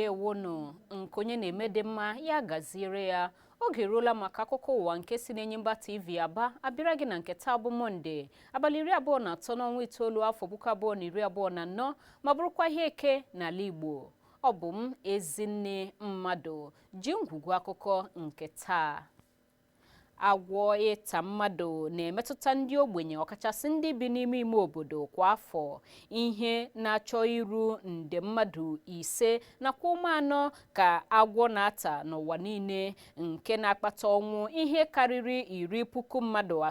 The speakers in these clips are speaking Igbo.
Ndewonụ. Nke onye na-eme dị mma, ya gaziere ya. Oge eruola maka akụkọ ụwa nke si n'Enyimba TV Aba abịara gị na nke taa bụ Mọnde, abalị 23 n'ọnwa itoolu, afọ 2024, ma bụrụkwa ihe Eke n'ala Igbo. Ọ bụ m, Ezinne Mmadụ, ji ngwugwu akụkọ nke taa. Agwọ ịta mmadụ na-emetụta ndị ogbenye, ọkachasị ndị bi n'ime ime obodo. Kwa afọ, ihe na-achọ iru nde mmadụ 5.4 ka agwọ na-ata n'ụwa niile, nke na-akpata ọnwụ ihe karịrị 80,000 mmadụ,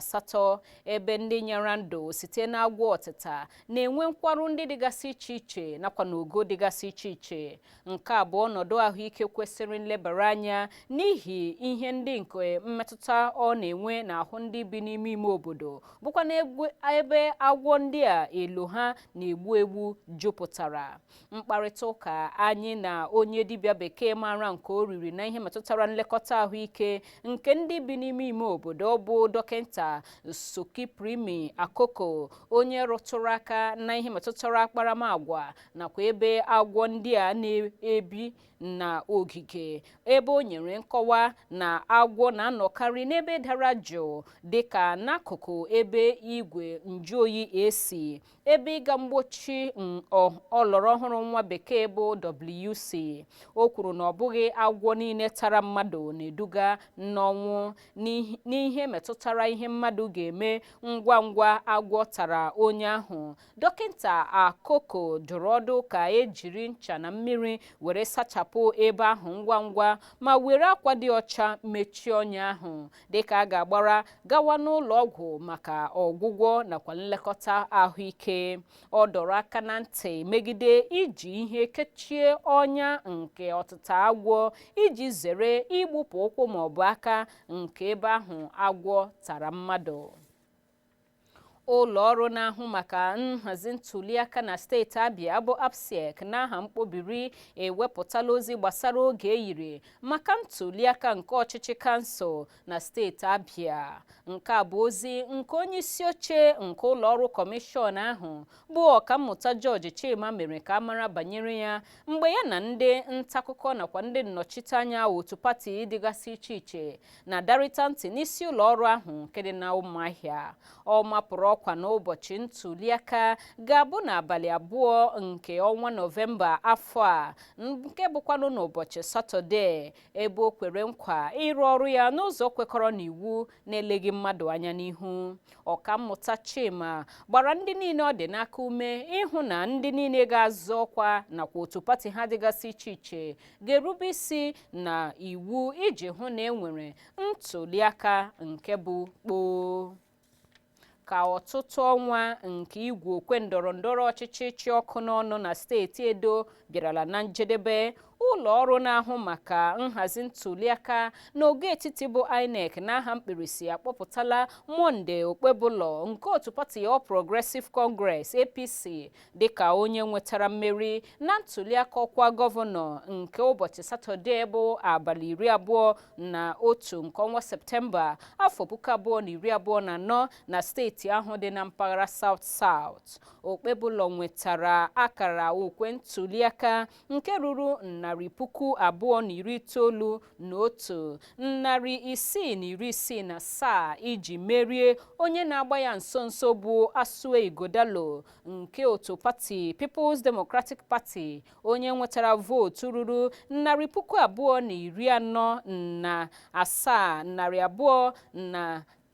ebe ndị nyara ndụ site n'agwọ ọtịta na-enwe nkwarụ ndị dịgasị iche iche nakwa n'ogo dịgasị iche iche. Nke a bụ ọnọdụ ahụike kwesịrị nlebara anya n'ihi ihe ndị nke mmetụta ọ na-enwe n'ahụ ndị bi n'ime ime obodo, bụkwa n'ebe agwọ ndị a elo ha na-egbu egbu jupụtara. Mkparịta ụka anyị na onye dibịa bekee maara nke o riri na ihe metụtara nlekọta ahụike nke ndị bi n'ime ime obodo, bụ Dọkịta Sokiprimi Akoko, onye rụtụrụ aka na ihe metụtara akparamagwa nakwa ebe agwọ ndị a na-ebi na ogige, ebe o nyere nkọwa na agwọ na-anọkarị n'ebe dara jụụ, dịka n'akụkụ ebe igwe njuoyi esi, ebe ịga mgbochi ọlọrọ ọhụrụ nwa bekee bụ WC. O kwuru na ọ bụghị agwọ niile tara mmadụ na-eduga n'ọnwụ. N'ihe metụtara ihe mmadụ ga-eme ngwa ngwa agwọ tara onye ahụ, Dọkịta Akoko dụrụ ọdụ ka ejiri ncha na mmiri were sachapụ ebe ahụ ngwa ngwa, ma were akwa dị ọcha mechie ọnya ahụ, dịka a ga-agbara gawa n'ụlọ ọgwụ maka ọgwụgwọ nakwa nlekọta ahụike. Ọ dọrọ aka na ntị megide iji ihe kechie ọnya nke ọtịta agwọ, iji zere igbupụ ụkwụ maọbụ aka nke ebe ahụ agwọ tara mmadụ. Ụlọ ọrụ na-ahụ maka nhazi ntuliaka na steeti Abịa bụ ABSIEC n'aha mkpobiri ewepụtala ozi gbasara oge eyiri maka ntuliaka nke ọchịchị kansụl na steeti Abịa. Nke a bụ ozi nke onye isi oche nke ụlọ ọrụ kọmishọn ahụ, bụ Ọkammụta George Chima, mere ka a mara banyere ya mgbe ya na ndị ntaakụkọ nakwa ndị nnọchiteanya otu pati dịgasị iche iche na-adarịta ntị n'isi ụlọ ọrụ ahụ nke dị na Ụmụahịa. Ọ mapụrụ ọkwa n'ụbọchị ntuliaka ga-abụ n'abalị 2 nke ọnwa Nọvemba afọ a, nke bụkwanụ n'ụbọchị Satọde, ebe o kwere nkwa ịrụ ọrụ ya n'ụzọ kwekọrọ n'iwu, na-eleghị mmadụ anya n'ihu. Ọkammụta Chima gbara ndị niile ọ dị n'aka ume ịhụ na ndị niile ga-azọ ọkwa nakwa otu pati ha dịgasị iche iche ga-erube isi na iwu, iji hụ na e nwere ntuliaka nke bụ kpoo. Ka ọtụtụ ọnwa nke igwe okwe ndọrọ ndọrọ ọchịchị chị ọkụ n'ọnụ na steeti Edo bịarala na njedebe, ụlọ ọrụ na-ahụ maka nhazi ntuliaka n'ogo etiti bụ INEC n'aha mkpirisi akpọpụtala Monday Okpebholo nke otu pati All Progressive Congress, APC, dịka onye nwetara mmeri na ntuliaka ọkwa gọvanọ nke ụbọchị Satọde bụ abalị 21 nke ọnwa Septemba, afọ 2024 na steeti ahụ dị na mpaghara South South. Okpebholo nwetara akara okwe ntuliaka nke ruru 291,667 iji merie onye na-agba ya nso nso, bụ Asue Ighodalo nke otu pati People's Democratic Party, onye nwetara vootu ruru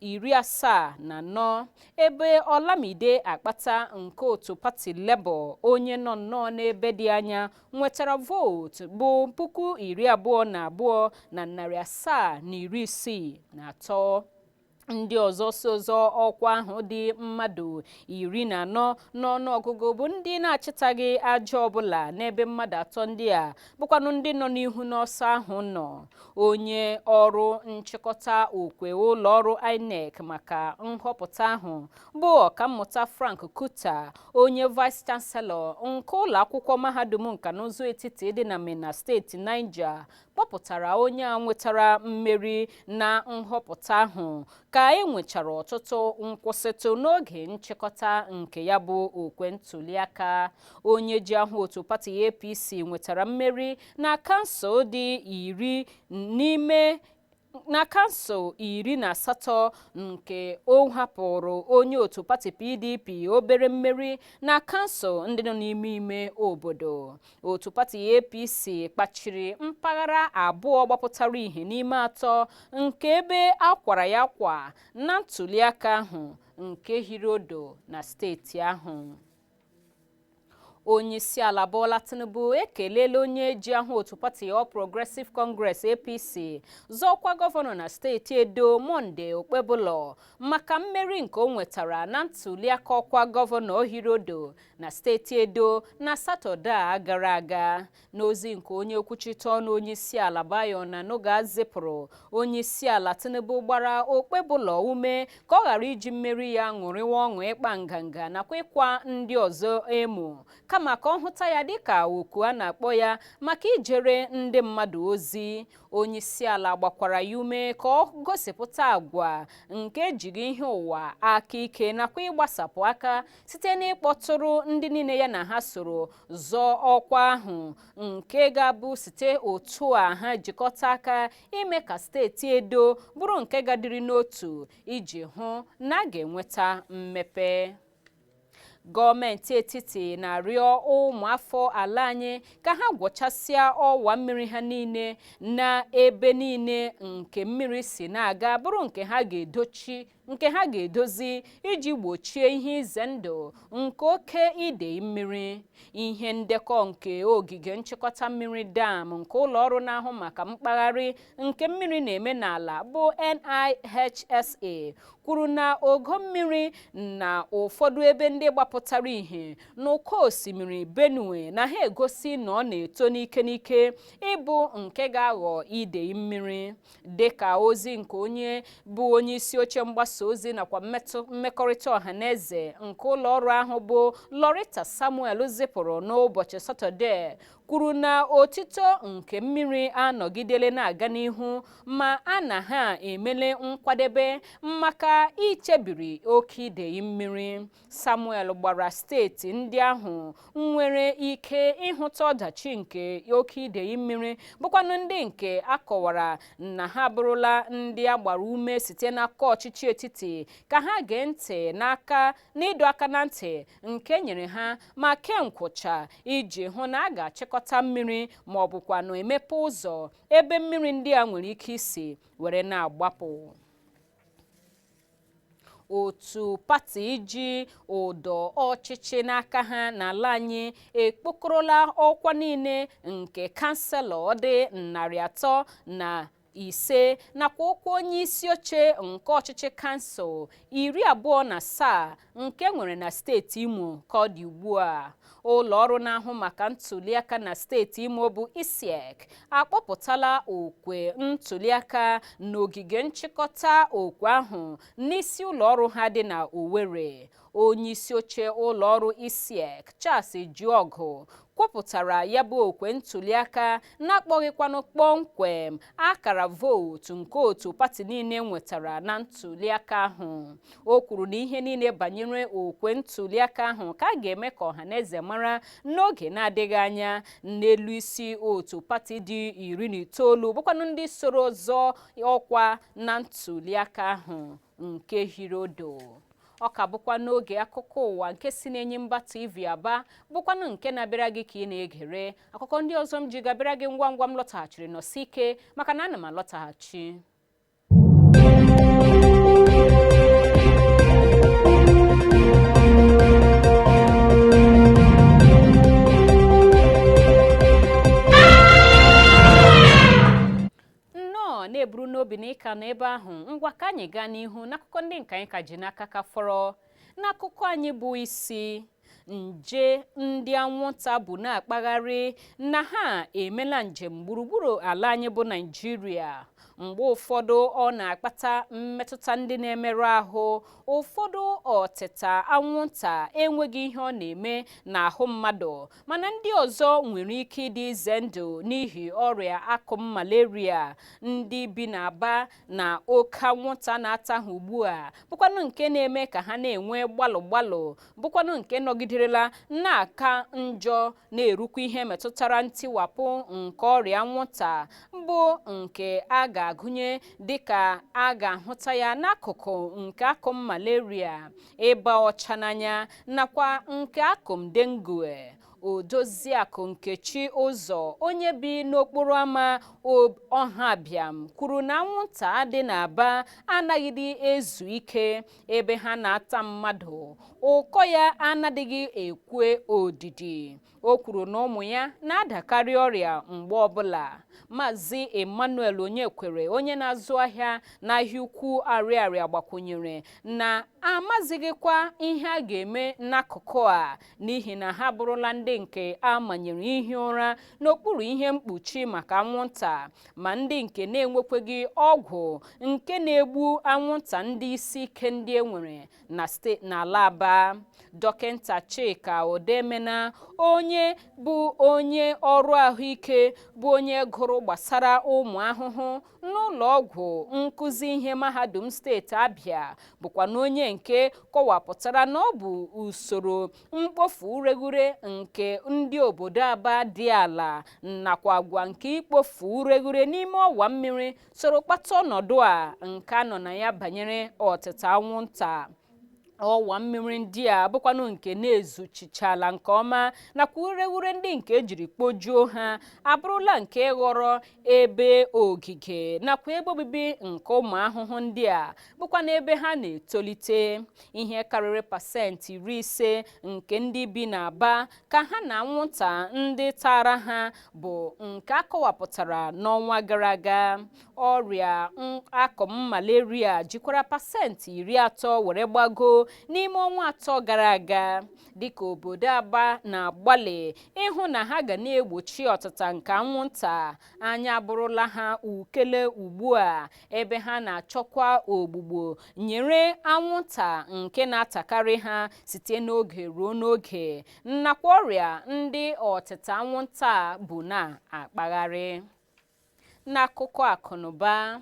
247,274, ebe Olamide Akpata nke otu pati Labour, onye nọ nnọọ n'ebe dị anya, nwetara vootu bụ 22,763. Ndị ọzọ so zọ ọkwa ahụ dị mmadụ 14 n'ọnụọgụgụ, bụ ndị na-achịtaghị aja ọbụla n'ebe mmadụ atọ ndị a bụkwanụ ndị nọ n'ihu n'ọsọ ahụ nọ. Onye ọrụ nchịkọta okwe ụlọ ọrụ INEC maka nhọpụta ahụ, bụ Ọkammụta Frank Kuta, onye vice chancellor nke ụlọ akwụkwọ mahadum nka na ụzụ etiti dị na Minna, steeti Niger, kpọpụtara onye a nwetara mmeri na nhọpụta ahụ. Ka e nwechara ọtụtụ nkwụsịtụ n'oge nchịkọta nke ya bụ okwe ntuliaka, onye ji aha otu pati APC nwetara mmeri na kansụl dị 10 n'ime na kansụl 18 nke ọ hapụrụ onye otu pati PDP obere mmeri na kansụl ndị nọ n'ime ime obodo. Otu pati APC kpachiri mpaghara abụọ gbapụtara ihe n'ime atọ nke ebe a kwara ya akwa na ntuliaka ahụ nke hiri odo na steeti ahụ. Onyeisiala Bola Tinubu ekelela onye ji aha otu pati All Progressive Congress APC zọọkwa gọvanọ na steeti Edo, Monday Okpebholo, maka mmeri nke o nwetara na ntuliaka ọkwa gọvanọ hiri odo na steeti Edo na Satọde a gara aga. N'ozi nke onye okwuchite ọnụ onyeisiala Bayo Onanuga zipụrụ, onyeisiala Tinubu gbara Okpebholo ume ka ọ ghara iji mmeri ya ṅụrịwa ọṅụ ịkpa nganga nakwa ịkwa ndị ọzọ emo, kama ka ọ hụta ya dịka oku a na-akpọ ya maka ijere ndị mmadụ ozi. Onyeisiala gbakwara ya ume ka ọ gosipụta agwa nke ejighị ihe ụwa aka ike nakwa ịgbasapụ aka site n'ịkpọtụrụ ndị niile ya na ha soro zọọ ọkwa ahụ, nke ga-abụ site otu a ha jikọta aka ime ka steeti Edo bụrụ nke gadịrị n'otu iji hụ na a ga-enweta mmepe. Gọọmenti etiti na-arịọ ụmụafọ ala anyị ka ha gwọchasịa ọwa mmiri ha niile na ebe niile nke mmiri si na-aga bụrụ nke ha ga-edochi nke ha ga-edozi iji gbochie ihe ize ndụ nke oke idei mmiri. Ihe ndekọ nke ogige nchịkọta mmiri dam nke ụlọ ọrụ na-ahụ maka mkpagharị nke mmiri na-eme n'ala bụ NIHSA kwuru na ogo mmiri na ụfọdụ ebe ndị gbapụtara ihe n'ụkọ osimiri Benue na ha egosi na ọ na-eto n'ike n'ike ịbụ nke ga-aghọ idei mmiri. Dịka ozi nke onye bụ onye isi oche mgbasa ozi nakwa mmekọrịta ọha na eze nke ụlọ ọrụ ahụ bụ Loretta Samuel zipụrụ n'ụbọchị Satọde kwuru na otito nke mmiri anọgidele na-aga n'ihu, ma a na ha emele nkwadebe maka ichebiri oke idei mmiri. Samuel gbara steeti ndị ahụ nwere ike ịhụta ọdachi nke oke idei mmiri, bụkwanụ ndị nke a kọwara na ha abụrụla ndị a gbara ume site n'aka ọchịchị etiti ka ha gee ntị n'aka n'ịdọ aka na ntị nke nyere ha ma kee nkwụcha iji hụ na a ga-achịkọta mmiri ma ọ bụkwanụ emepe ụzọ ebe mmiri ndị a nwere ike isi were na-agbapụ. Otu pati ji ụdọ ọchịchị n'aka ha n'ala anyị ekpokọrọla ọkwa niile nke kanselọ dị 305 nakwa ọkwa onye isi oche nke ọchịchị kansụl 27 nke nwere na steeti Imo ka ọ dị ugbu a. Ụlọ ọrụ na-ahụ maka ntuliaka na steeti Imo bụ ISIEC akpọpụtala okwe ntuliaka n'ogige nchịkọta okwe ahụ n'isi ụlọ ọrụ ha dị na Owerri. Onye isi oche ụlọ ọrụ ISIEC, Charles Ejiọgụ, kwupụtara ya bụ okwe ntuliaka na-akpọghịkwanụ kpọmkwem akara vootu nke otu pati niile nwetara na ntuliaka ahụ. O kwuru na ihe niile banyere okwe ntuliaka ahụ ka a ga-eme ka ọhaneze mara n'oge na-adịghị anya n'elu isi otu pati dị 19 bụkwanụ ndị soro zọọ ọkwa na ntuliaka ahụ nke hiri odo. Ọ ka bụkwa n'oge akụkọ ụwa nke si n'Enyimba TV Aba, bụkwanụ nke na-abịara gị ka ị na-egere. Akụkọ ndị ọzọ m ji ga-abịara gị ngwa ngwa m lọtaghachiri. Nọsi ike maka na ana m alọtaghachi. Nnọọ na-eburu n'obi na ịka nọ ebe ahụ. Ngwa, ka anyị gaa n'ihu n'akụkọ ndị nke anyị ka ji n'aka ka fọrọ n'akụkọ anyị bụ isi. Nje ndị anwụnta bụ na-akpagharị na ha emela njem gburugburu ala anyị bụ Naịjirịa. Mgbe ụfọdụ ọ na-akpata mmetụta ndị na-emerụ ahụ. Ụfọdụ ọtịta anwụnta enweghị ihe ọ na-eme n'ahụ mmadụ, mana ndị ọzọ nwere ike ịdị ize ndụ n'ihi ọrịa akụm malaria. Ndị bi n'Aba na oke anwụnta na-ata ha ugbu a bụkwanụ nke na-eme ka ha na-enwe gbalụ gbalụ, bụkwanụ nke nọgiderela na-aka njọ, na-erukwa ihe metụtara ntiwapụ nke ọrịa anwụnta, bụ nke a ga-agụnye dịka a ga-ahụta ya n'akụkụ nke akụm malaria, ịba ọcha n'anya nakwa nke akụm dengue. Odoziakụ Nkechi Ụzọ, onye bi n'okporo ámá Ọhabịam, kwuru na anwụnta dị n'Aba anaghịdị ezu ike ebe ha na-ata mmadụ, ụkọ ya anadịghị ekwe odidi. O kwuru na ụmụ ya na-adakarị ọrịa mgbe ọbụla. Maazị Emmanuel Onyekwere, onye na-azụ ahịa n'ahịa ukwu Arịarịa, gbakwunyere na amazighịkwa ihe a ga-eme n'akụkụ a n'ihi na ha bụrụla ndị nke a manyere ihi ụra n'okpuru ihe mkpuchi maka anwụnta, ma ndị nke na-enwekweghị ọgwụ nke na-egbu anwụnta ndị isi ike ndị e nwere na steeti n'ala Aba. Dọkịta Chika Odemena, onye bụ onye ọrụ ahụike bụ onye gụrụ gbasara ụmụ ahụhụ n'ụlọ ọgwụ nkụzi ihe mahadum steeti Abịa, bụkwa na onye nke kọwapụtara na ọ bụ usoro mkpofu ureghure nke ndị obodo Aba dị ala nakwa agwa nke ikpofu ureghure n'ime ọwa mmiri soro kpata ọnọdụ a nke a nọ na ya banyere ọtịta anwụnta. Ọwa mmiri ndị a bụkwanụ nke na-ezuchichala nke ọma nakwa ureghure ndị nke ejiri kpojuo ha abụrụla nke ghọrọ ebe ogige nakwa ebe obibi nke ụmụ ahụhụ ndị a, bụkwa n'ebe ha na-etolite. Ihe karịrị 50% nke ndị bi n'Aba ka ha na anwụnta ndị tara ha bụ nke a kọwapụtara n'ọnwa gara aga. Ọrịa akọm malaria jikwara 30% were gbago n'ime ọnwa 3 gara aga, dịka obodo Aba na-agbalị ịhụ na ha ga na-egbochi ọtịta nke anwụnta. Anya abụrụla ha ukele ugbu a, ebe ha na-achọkwa ogbugbo nyere anwụnta nke na-atakarị ha site n'oge ruo n'oge nakwa ọrịa ndị ọtịta anwụnta bụ na-akpagharị. N'akụkọ akụnụba,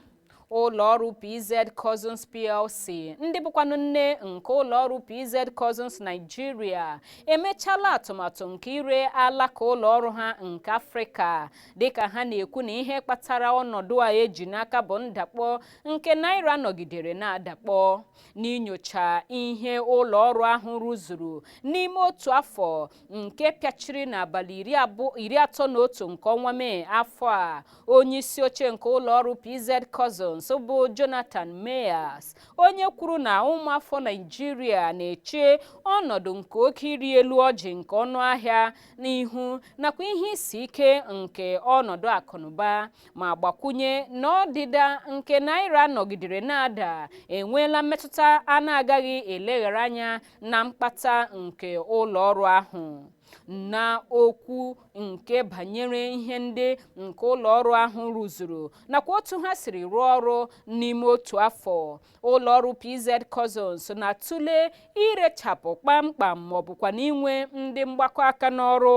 ụlọọrụ PZ Cussons PLC, ndị bụkwanụ nne nke ụlọọrụ PZ Cussons Nigeria, emechala atụmatụ nke ire alaka ụlọọrụ ha nke Afrịka, dịka ha na-ekwu na ihe kpatara ọnọdụ a eji n'aka bụ ndakpọ nke naira nọgidere na-adakpọ. N'inyocha ihe ụlọọrụ ahụ rụzuru n'ime otu afọ nke pịachiri n'abalị 31 nke ọnwa Mee afọ a, onye isi oche nke ụlọọrụ PZ Cussons bụ Jonathan Meyers, onye kwuru na ụmụafọ Naịjirịa na-eche ọnọdụ nke oke ịrị elu ọjị nke ọnụ ahịa n'ihu nakwa ihe isi ike nke ọnọdụ akụnụba, ma gbakwunye na ọdịda nke naira nọgidere na-ada enweela mmetụta a na-agaghị eleghara anya na mkpata nke ụlọọrụ ahụ. Na okwu nke banyere ihe ndị nke ụlọọrụ ahụ rụzuru nakwa otu ha siri rụọ ọrụ n'ime otu afọ, ụlọọrụ PZ Cussons na-atụle irechapụ kpamkpam ma ọ bụkwa na inwe ndị mgbakọ aka n'ọrụ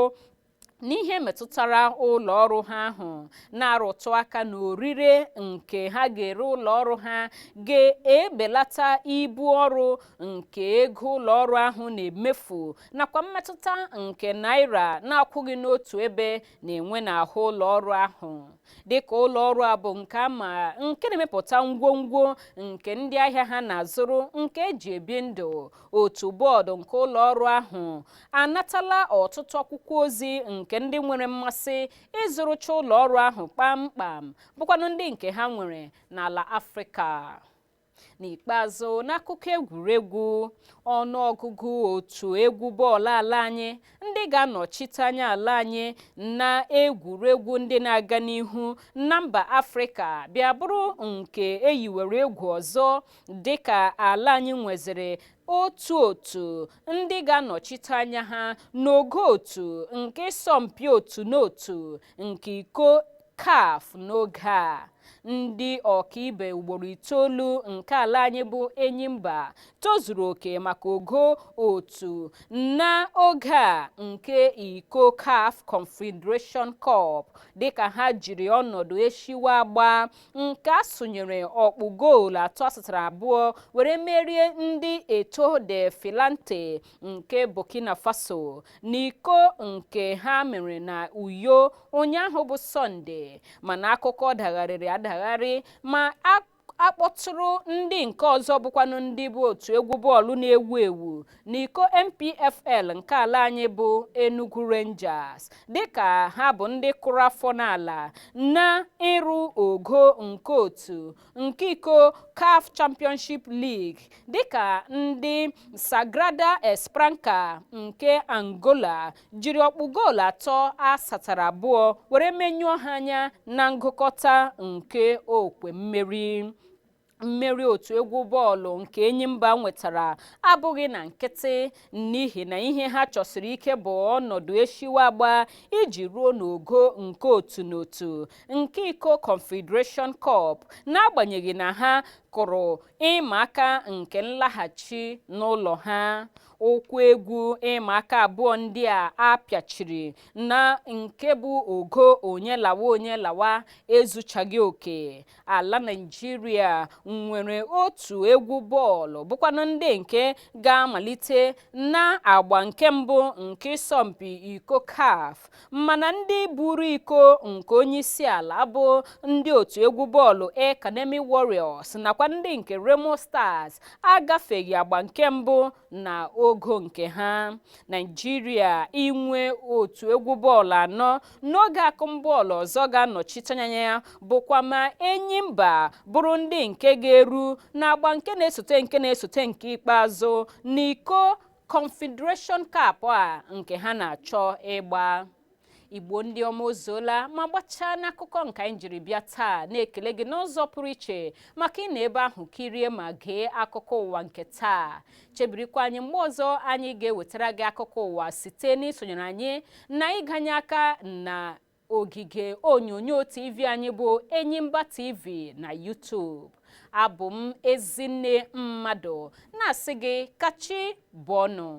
n'ihe metụtara ụlọọrụ ha ahụ, na-arụtụ aka na orire nke ha ga-ere ụlọọrụ ha ga-ebelata ibu ọrụ nke ego ụlọọrụ ahụ na-emefu nakwa mmetụta nke naira na-akwụghị n'otu ebe na-enwe n'ahụ ụlọọrụ ahụ. Dịka ụlọọrụ a bụ nke ama nke na-emepụta ngwongwo nke ndị ahịa ha na-azụrụ nke eji ebi ndụ, otu bọọdụ nke ụlọọrụ ahụ anatala ọtụtụ akwụkwọ ozi nke ndị nwere mmasị ịzụrụcha ụlọọrụ ahụ kpamkpam, bụkwanụ ndị nke ha nwere n'ala Afrịka. N'ikpeazụ, n'akụkọ egwuregwu, ọnụọgụgụ otu egwu bọọlụ ala anyị ndị ga-anọchite anya ala anyị na egwuregwu ndị na-aga n'ihu na mba Afrịka bịa bụrụ nke eyiwere egwu ọzọ, dịka ala anyị nweziri otu otu ndị ga-anọchite anya ha n'ogo otu nke ịsọmpi otu n'otu nke iko CAF n'oge a. Ndị ọkaibe ugboro itoolu nke ala anyị bụ Enyimba tozuru oke maka ogo otu n'oge a nke iko CAF Confederation Cup, dịka ha jiri ọnọdụ eshiwa agba nke a sụnyere ọkpụ goolu atọ asatara abụọ were merie ndị Etoile de Filante nke Burkina Faso n'iko nke ha mere na Uyo ụnyaahụ bụ Sọnde. Mana akụkọ dagharịrị adagharị ma akpọtụrụ ndị nke ọzọ bụkwanụ ndị bụ otu egwu bọọlụ na-ewu ewu n'iko NPFL nke ala anyị bụ Enugu Rangers, dịka ha bụ ndị kụrụ afọ n'ala na ịrụ ogo nke otu nke iko CAF Championship League, dịka ndị Sagrada Esperanca nke Angola jiri ọkpụ goolu atọ asatara abụọ were menyụọ ha anya na ngụkọta nke okwe mmeri. Mmeri otu egwu bọọlụ nke Enyimba nwetara abụghị na nkịtị, n'ihi na ihe ha chọsiri ike bụ ọnọdụ eshiwa agba iji ruo n'ogo nke otu n'otu nke iko Confederation Cup, n'agbanyeghị na ha kụrụ ịma aka nke nlaghachi n'ụlọ ha. Ụkwụ egwu ịma aka abụọ ndị a apịachiri na nke bụ ogo onye lawa onye lawa ezuchaghị oke. Ala Naịjirịa nwere otu egwu bọọlụ bụkwanụ ndị nke ga-amalite na agba nke mbụ nke ịsọmpi iko CAF, mana ndị buru iko nke onyeisi ala bụ ndị otu egwu bọọlụ Academy Warriors nakwa ndị nke Remo Stars agafeghị agba nke mbụ na ogo nke ha. Naịjirịa inwe otu egwu bọọlụ anọ n'oge akụmbọọlụ ọzọ ga-anọchite anya ya bụkwa ma Enyimba bụrụ ndị nke ga-eru n'agba nke na-esote nke na-esote nke ikpeazụ n'iko Confederation Cup a nke ha na-achọ ịgba. Igbo ndị ọma, ozuola ma gbachaa n'akụkọ nke anyị jiri bịa taa, na-ekele gị n'ụzọ pụrụ iche maka ị na ebe ahụ kirie ma gee akụkọ ụwa nke taa. Chebirikwa anyị mgbe ọzọ anyị ga-ewetara gị akụkọ ụwa site n'isonyere anyị na ịganye aka na ogige onyonyo TV anyị bụ Enyimba TV na YouTube. Abụ m Ezinne Mmadụ, na-asị gị kachi bụọnụ.